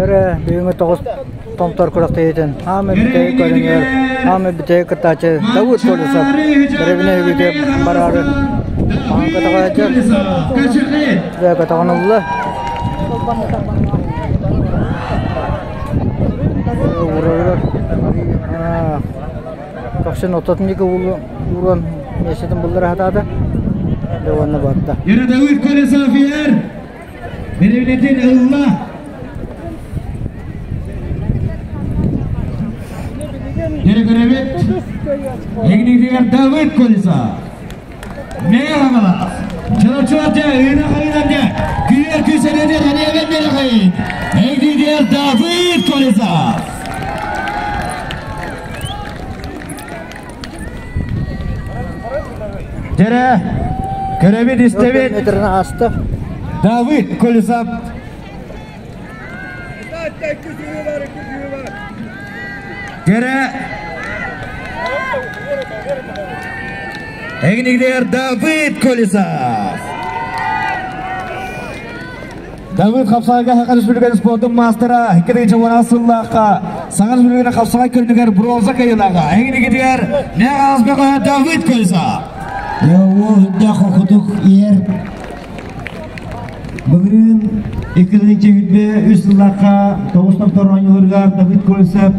Эрэ бүгүҥҥү тоҕус томтор күрэхтэһиитин хаамай бүтэһик көрүҥэр хаамай бүтэһик кыттааччы Давыд Колесов бэрэбинэ үгүтэ бараары хаһан көтөҕөөччү көтөҕөн ылла. Уурарыгар көхсүн ортотун диэки ууран миэстэтин буллара сатаата. Дьэ уонна барда. Эрэ Давыд Колесов иһэр. Бэрэбинэтин ылла. Дьэрэ көрөбүт. Эгнигдигэр Давыд Колесов. Мэҕэ Чарчуата ыына хайынан күйэр күсэнэдер ханебен мерахайын. Эгнигдигэр Давыд Колесов. Дьэрэ, көрөбүт истэбит. Метрин ааста. Давыд Колесов. Дьэрэ, Эгнигдер Давыд Колесов. Давыд хапсаҕайга Саха Республикатын спордун маастара 2010 сыллаахха Саха Республикатын хапсаҕай көрүнүгэр бронза кыайыылааҕа. Эһигинигитигэр Мэҕэ бөҕө Давыд Колесов. Уол үрдээх хокутук иһэр. Былырыын 2023 сыллаахха тоҕус томтор оонньууларыгар Давыд Колесов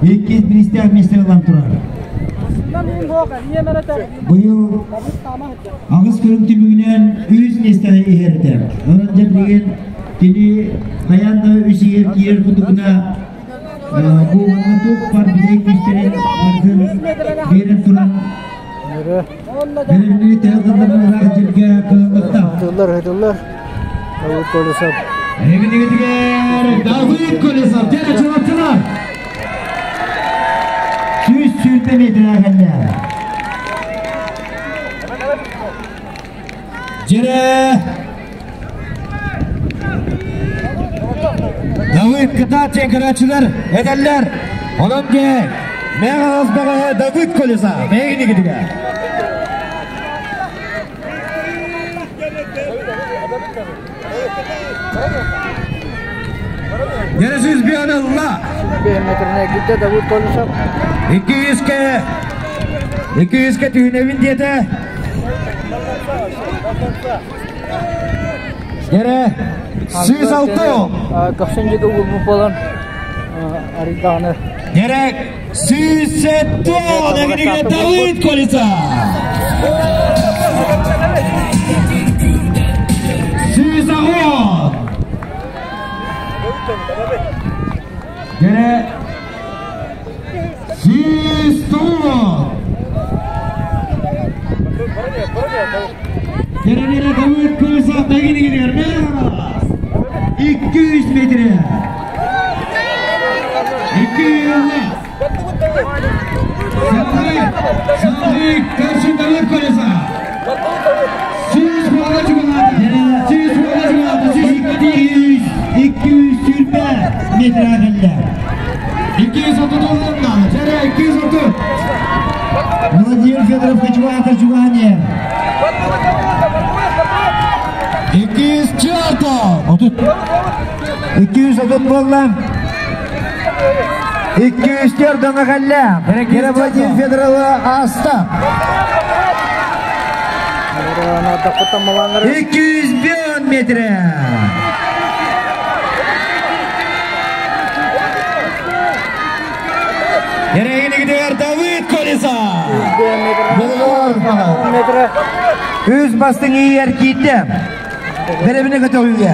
иккис бириистээх миэстэ ылан турар. Быйыл Аҕыс көрүҥ түмүгүнэн үс миэстэни иһэр этэ. Онон дьэ билигин кини хайаан да үс иһэр киирэр курдугуна бу уонна туох бар билигин күүстэрин барытын биэрэн туран бэлэмнэри тэһэ ханнарыылаах дьиргэ кыһаллахтаах. Ыһытыллар, ыһытыллар. Давыд Колесов. Эгинигитигэр Давыд Колесов дьэ чулапчылар. 120 метр кэллэ. Дьэрэ! Давыд кытаат көрөөччүлэр этэллэр. Онон дьэ, Мэҕэ бөҕөһө Давыд Колеса мэйигинигитигэ. Дьэрэ сүүс биэн ылла. Метрine gitti Давыд Колесов. 200-ке 200-ке түһүнэбин диэтэ. Дьэрэ 106. Көхсүн диэки уурбут буолан арыйдаҕына. Дьэрэ 107 эгинигэ Давыд Колесов. 106. Дьэрэ 109. Дьэрэ Давыд Колесов эгинигэр 200 метр. 200. Салгыы Каршин Давыд Колесов. 100 буола чугаһаата. 100 буола чугаһаата. 200 220 метр кэллэ. 230 наада. Дьэрэ 230. Владимир Федоров чугаһаата чугаһане. 204. 30 230 буолла. 204 дана кэллэ. Кere Владимир Федорова ааста. 201 метр. Дьэрэ Давыд Колесов. Метр. Үс бастыҥ иһэр киирдэ. Бэрэбинэ көтөҕүүгэ.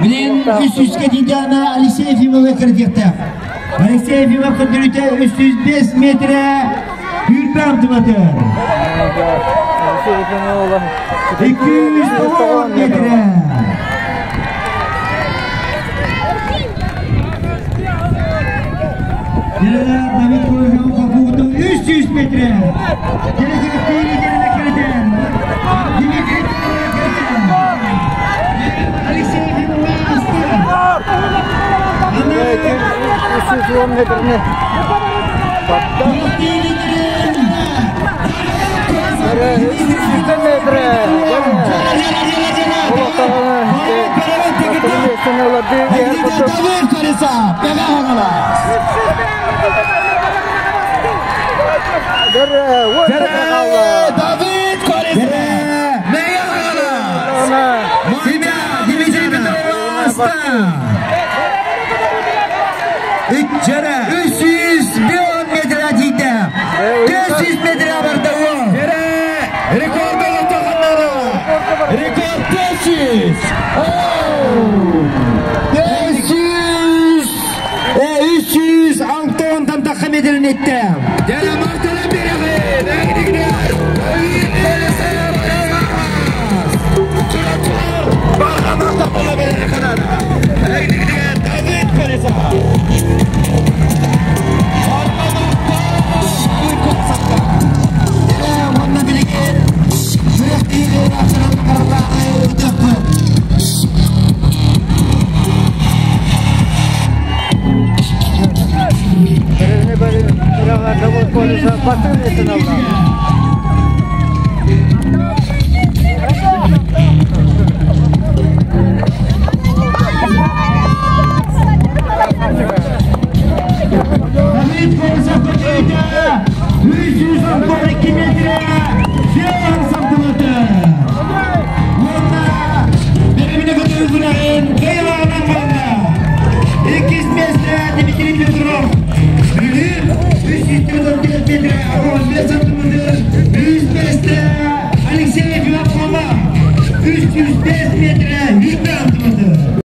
Билин үс сүүскэ тиийдэҕинэ Алексей Ефимовы кырдьыктаах. Алексей Ефимов көрдөрүүтэ 305 метрэ үүрбэ амтыбаты. 210 метрэ. Давид Колесов хокуутун 300 метрэ. Дмитрий Алексей Ефимов 310 метрне. Метре. Олорду иһэр курдук. Давид Колесов, Мэҥэ Хаҥалас. Давид Колесов, Мэҥэ Хаҥалас. Семья Дмитрий Петроваста. Иччэрэ. 301 метр тиийдэ. 400 метр барда уол. Рекорд олохтохоннору. Рекорд 400. 500 300 Антон тахха метрин итте. Дьэ, мартана биэрэҕин. Эҥинигинэр. Давид Колесов, Барҕа махтал буола берер канада. Эҥинигинэр Давид Колесов. Барҕа махтал Давид Колесовка. Уонна билигин күрэхтиир барылааҕы ыытыахпыт. Давид Колесов бастыҥ миэстэни ылла. Давид Колесов көтүүтэ 312 метр 5 сантиметр. Уонна бэрэбинэ көтүү күрэҕин кыайыылааҕынан буолла. Иккис миэстэ Дмитрий Петров.